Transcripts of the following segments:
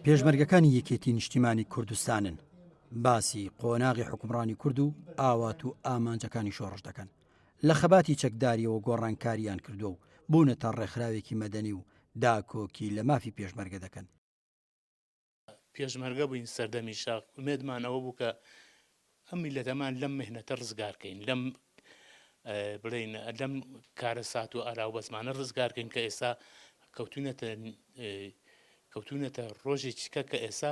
پێشمەرگەکانی یەکێتی نیشتیمانی کوردستانن باسی قۆناغی حوکمڕانی کورد و ئاوات و ئامانجەکانی شۆڕش دەکەن لە خەباتی چەکداریەوە گۆڕانکاریان کردووە و بوونەتە ڕێکخراوێکی مەدەنی و داکۆکی لە مافی پێشمەرگە دەکەن. پێشمەرگە بووین سەردەمی شاخ ئومێدمان ئەوە بوو کە ئەم میلەتەمان لەم مهنەتە ڕزگار کەین لەم بڵین لەم کارەسات و ئاراوبەزمانە ڕزگار کەین کە ئێستا کەوتونەتە کەوتونەتە ڕۆژێکیکە کە ئێستا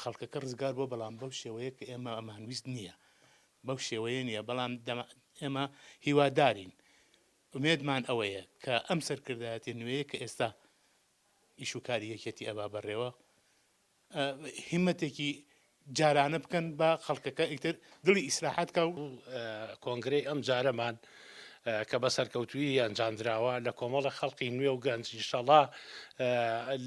خەڵکەکە ڕزگار بۆ بەڵام بەو شێوەیە کە ئێمە ئەمانویست نییە بەو شێوەیە نییە بەڵام ئێمە هیوادارین ئومێدمان ئەوەیە کە ئەم سەرکردایەتی نوێیە کە ئێستا ئیش و کاری یەکێتی ئەبا بەڕێوە هیمەتێکی جارانە بکەن بە خەڵکەکە ئیتر دڵی ئیسراحەت کا و. کۆنگرەی ئەم جارەمان کە بە سەرکەوتوویی ئەنجامدراوە لە کۆمەڵە خەڵقی نوێ و گەنج ئینشەڵا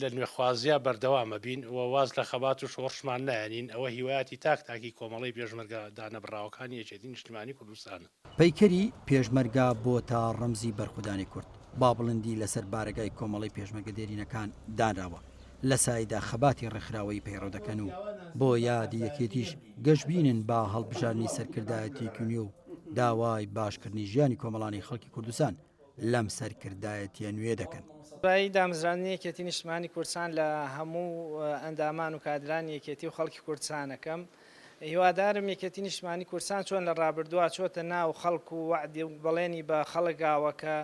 لە نوێخوازییا بەردەوام ئەبین و واز لە خەبات و شۆڕشمان نایەنین ئەوە هیوایەتی تاک تاکی کۆمەڵەی پێشمەرگە دانەبڕاوەکانی یەکێتی نیشتیمانی کوردستانە. پەیکەری پێشمەرگە بۆتە ڕەمزی بەرخودانی کورد، با بڵندی لەسەر بارەگای کۆمەڵەی پێشمەرگە دێرینەکان دانراوە، لە سایەیدا خەباتی ڕێکخراوەیی پەیڕەو دەکەن و بۆ یادی یەکێتیش گەشبینن بە هەڵبژاردنی سەرکردایەتییەکی نوێ و داوای باشکردنی ژیانی کۆمەڵانی خەڵکی کوردستان لەم سەرکردایەتییە نوێ دەکەن. دوای دامەزراندنی یەکێتی نیشتمانی کوردستان لە هەموو ئەندامان و کادرانی یەکێتی و خەڵکی کوردستانەکەم هیوادارم یەکێتی نیشتمانی کوردستان چۆن لە ڕابردووە چۆتە ناو خەڵک و وەعدی و بەڵێنی بە خەڵک گاوە کە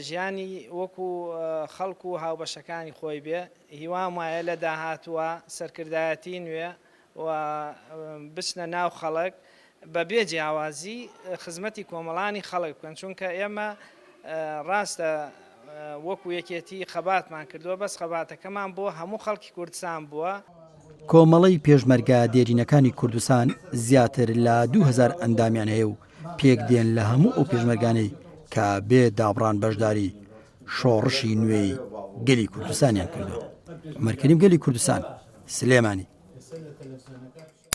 ژیانی وەکو خەڵک و هاوبەشەکانی خۆی بێ، هیوام وایە لە داهاتووە سەرکردایەتی نوێ و بچنە ناو خەڵک بە بێ جیاوازی خزمەتی کۆمەڵانی خەڵک بکەن، چونکە ئێمە ڕاستە وەکو یەکێتی خەباتمان کردووە بەس خەباتەکەمان بۆ هەموو خەڵکی کوردستان بووە. کۆمەڵەی پێشمەرگە دێرینەکانی کوردستان زیاتر لە 2000 ئەندامیان هەیە و پێکدێن لە هەموو ئەو پێشمەرگانەی کە بێ دابڕان بەشداری شۆڕشی نوێی گەلی کوردستانیان کردووە. عومەر کەریم گەلی کوردستان، سلێمانی.